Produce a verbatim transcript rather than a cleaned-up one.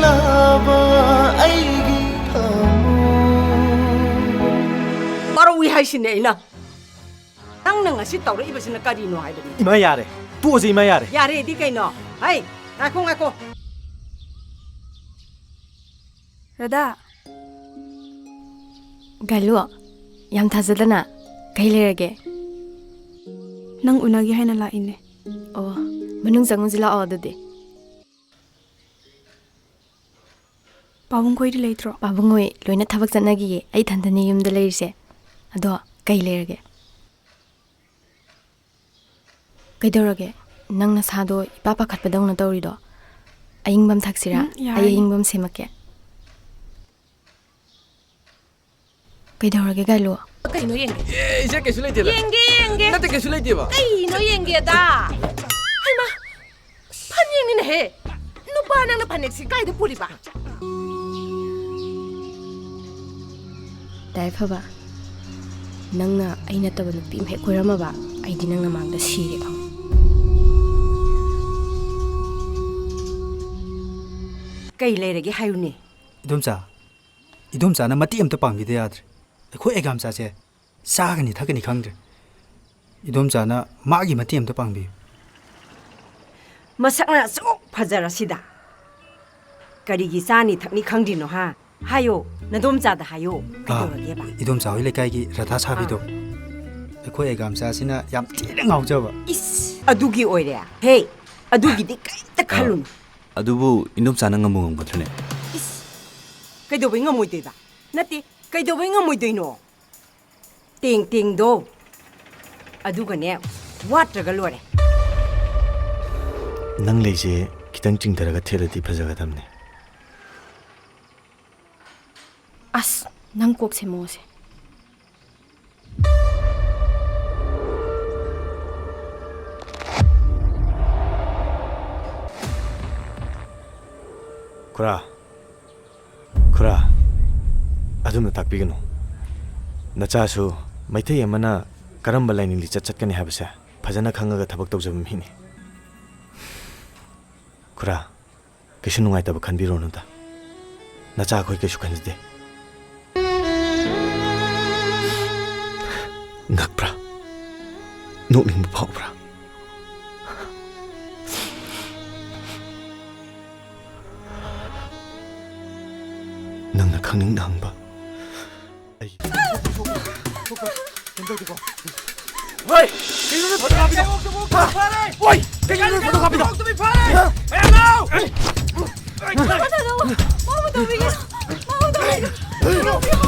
ꯂꯥꯕ ꯑꯩꯒꯤ ꯊꯃꯣꯏ꯫ ꯋꯥꯔꯧꯏ ꯍꯥꯏꯁꯤꯅꯦ ꯑꯩꯅ꯫ ꯅꯪꯅ ꯉꯁꯤ ꯇꯧꯔꯛꯏꯕꯁꯤꯅ ꯀꯔꯤꯅꯣ ꯍꯥꯏꯕꯅꯤ? ꯏꯃꯥ, ꯌꯥꯔꯦ꯫ ꯇꯣꯛꯑꯁꯦ, ꯏꯃꯥ, ꯌꯥꯔꯦ꯫ ꯌꯥꯔꯦꯗꯤ ꯀꯩꯅꯣ? ꯍꯩ, ꯉꯥꯏꯈꯣ, ꯉꯥꯏꯈꯣ꯫ ꯔꯥꯙꯥ꯫ ꯒꯥꯏꯂꯨ, ꯌꯥꯝ ꯊꯥꯖꯗꯅ꯫ ꯀꯩ ꯂꯩꯔꯒꯦ? ꯅꯪ ꯎꯅꯒꯦ ꯍꯥꯏꯅ ꯂꯥꯛꯏꯅꯦ꯫ ꯑꯣ, ꯃꯅꯨꯡ ꯆꯪꯉꯨꯁꯤ ꯂꯥꯛꯑꯣ ꯑꯗꯨꯗꯤ꯫ ꯄꯥꯕꯨꯡ ꯈꯣꯏꯗꯤ ꯂꯩꯇ꯭ꯔꯣ? ꯄꯥꯕꯨꯡ ꯍꯣꯏ ꯂꯣꯏꯅ ꯊꯕꯛ ꯆꯠꯅꯈꯤꯌꯦ꯫ ꯑꯩ ꯏꯊꯟꯇꯅꯤ ꯌꯨꯝꯗ ꯂꯩꯔꯤꯁꯦ꯫ ꯑꯗꯣ ꯀꯩ ꯂꯩꯔꯒꯦ? ꯀꯩꯗꯧꯔꯒꯦ? ꯅꯪ ꯅꯁꯥꯗꯣ ꯏꯄꯥ ꯄꯥꯈꯠꯄꯗꯧꯅ ꯇꯧꯔꯤꯗꯣ? ꯑꯏꯪꯕ ꯑꯃ ꯊꯛꯁꯤꯔꯥ? ꯎꯝ, ꯑꯩ ꯌꯥꯔꯅꯤ꯫ ꯑꯏꯪꯕ ꯑꯃ ꯁꯦꯝꯃꯛꯀꯦ꯫ ꯀꯩꯗꯧꯔꯒꯦ, ꯒꯥꯏꯂꯨ? ꯀꯩꯅꯣ ꯌꯦꯡꯒꯦ? ꯑꯦ, ꯏꯆꯦ, ꯀꯩꯁꯨ ꯂꯩꯇꯦꯗ꯫ ꯌꯦꯡꯒꯦ, ꯌꯦꯡꯒꯦ꯫ ꯅꯠꯇꯦ, ꯀꯩꯁꯨ ꯂꯩꯇꯦꯕ꯫ ꯀꯩꯅꯣ ꯌꯦꯡꯒꯦꯗ? ꯍꯩꯃꯥ! ꯐꯅꯦꯛꯅꯤꯅꯦꯍꯦ! ꯅꯨꯄꯥ, ꯅꯪꯅ ꯐꯅꯦꯛꯁꯤ ꯀꯥꯏꯗ ꯄꯨꯔꯤꯕ? ꯗꯥ ꯌꯥꯏꯐꯕ, ꯅꯪꯅ ꯑꯩ ꯅꯠꯇꯕ ꯅꯨꯄꯤ ꯑꯃ ꯍꯦꯛ ꯀꯣꯏꯔꯝꯃꯕ, ꯑꯩꯗꯤ ꯅꯪꯅ ꯃꯥꯡꯗ ꯁꯤꯔꯦ ꯈꯪꯉꯨ꯫ ꯀꯩ ꯂꯩꯔꯒꯦ ꯍꯥꯏꯌꯨꯅꯦ? ꯏꯗꯣꯝꯆꯥ, ꯏꯗꯣꯝꯆꯥꯅ ꯃꯇꯦꯡ ꯑꯝꯇ ꯄꯥꯡꯕꯤꯗ ꯌꯥꯗ꯭ꯔꯦ꯫ ꯑꯩꯈꯣꯏ ꯑꯦꯒꯥꯝꯆꯥꯁꯦ ꯆꯥꯒꯅꯤ ꯊꯛꯀꯅꯤ ꯈꯪꯗ꯭ꯔꯦ꯫ ꯏꯗꯣꯝꯆꯥꯅ ꯃꯥꯒꯤ ꯃꯇꯦꯡ ꯑꯝꯇ ꯄꯥꯡꯕꯤꯌꯨ꯫ ꯃꯁꯛꯅ ꯑꯁꯨꯛ ꯐꯖꯔꯁꯤꯗ ꯀꯔꯤꯒꯤ ꯆꯥꯅꯤ ꯊꯛꯅꯤ ꯈꯪꯗ꯭ꯔꯤꯅꯣ, ꯍꯥ? ꯍꯥꯏꯌꯣ, ꯅꯗꯣꯝꯆꯥꯗ ꯍꯥꯏꯌꯣ꯫ ꯑꯥ, ꯀꯩꯗꯧꯔꯒꯦꯕ? ꯏꯗꯣꯝꯆꯥ ꯍꯣꯏ ꯂꯩꯀꯥꯏꯒꯤ ꯔꯥꯙꯥ ꯁꯥꯕꯤꯗꯣ꯫ ꯑꯥ꯫ ꯑꯩꯈꯣꯏ ꯑꯦꯒꯥꯝꯆꯥꯁꯤꯅ ꯌꯥꯝ ꯊꯤꯅ ꯉꯥꯎꯖꯕ꯫ ꯏꯁ, ꯑꯗꯨꯒꯤ ꯑꯣꯏꯔꯦ? ꯍꯦ, ꯑꯗꯨꯒꯤꯗꯤ ꯀꯩꯝꯇ ꯑꯥ, ꯈꯜꯂꯨꯅꯨ꯫ ꯑꯗꯨꯕꯨ ꯏꯗꯣꯝꯆꯥꯅ ꯉꯝꯕꯨ ꯉꯝꯒꯗ꯭ꯔꯅꯦ? ꯏꯁ, ꯀꯩꯗꯧꯕꯩ ꯉꯝꯃꯣꯏꯗꯣꯏꯕ? ꯅꯠꯇꯦ, ꯀꯩꯗꯧꯕꯩ ꯉꯝꯃꯣꯏꯗꯣꯏꯅꯣ? ꯇꯦꯡ ꯇꯦꯡꯗꯣ꯫ ꯑꯗꯨꯒꯅꯦ, ꯋꯥꯠꯇ꯭ꯔꯒ ꯂꯣꯏꯔꯦ꯫ ꯅꯪ ꯂꯩꯁꯦ ꯈꯤꯇꯪ ꯆꯤꯡꯊꯔꯒ ꯊꯦꯠꯂꯗꯤ ꯐꯖꯒꯗꯕꯅꯦ꯫ ꯑꯁ, ꯅꯪ ꯀꯣꯛꯁꯦ ꯃꯣꯁꯦ꯫ ꯈꯨꯔꯥ, ꯈꯨꯔꯥ, ꯑꯗꯨꯝꯅ ꯇꯥꯛꯄꯤꯒꯅꯨ꯫ ꯅꯆꯥꯁꯨ ꯃꯩꯇꯩ ꯑꯃꯅ ꯀꯔꯝꯕ ꯂꯥꯏꯅꯤꯡ ꯂꯤꯆꯠ ꯆꯠꯀꯅꯤ ꯍꯥꯏꯕꯁꯦ ꯐꯖꯅ ꯈꯪꯉꯒ ꯊꯕꯛ ꯇꯧꯖꯕ ꯃꯤꯅꯤ꯫ ꯈꯨꯔꯥ, ꯀꯩꯁꯨ ꯅꯨꯡꯉꯥꯏꯇꯕ ꯈꯟꯕꯤꯔꯨꯅꯨꯗ꯫ ꯅꯆꯥ ꯑꯩꯈꯣꯏ ꯀꯩꯁꯨ ꯈꯟꯖꯗꯦ꯫ ꯉꯛꯄ꯭ꯔꯥ? ꯅꯣꯛꯅꯤꯡꯕ ꯐꯥꯎꯕ꯭ꯔꯥ? ꯅꯪꯅ ꯈꯪꯅꯤꯡꯅ ꯍꯪꯕ꯫ ꯑꯩ ꯍꯣꯏ! ꯀꯩꯅꯣꯅꯦ ꯐꯣꯇꯣ ꯀꯥꯞꯄꯤꯗꯣ? ꯍꯣꯏ! ꯀꯩꯅꯣꯅꯦ ꯐꯣꯇꯣ ꯀꯥꯞꯄꯤꯗꯣ? ꯀꯩꯅꯣ? ꯃꯥꯕꯨ ꯇꯧꯕꯤꯒꯦ! ꯃꯥꯕꯨ ꯇꯧꯕꯤꯒꯦ!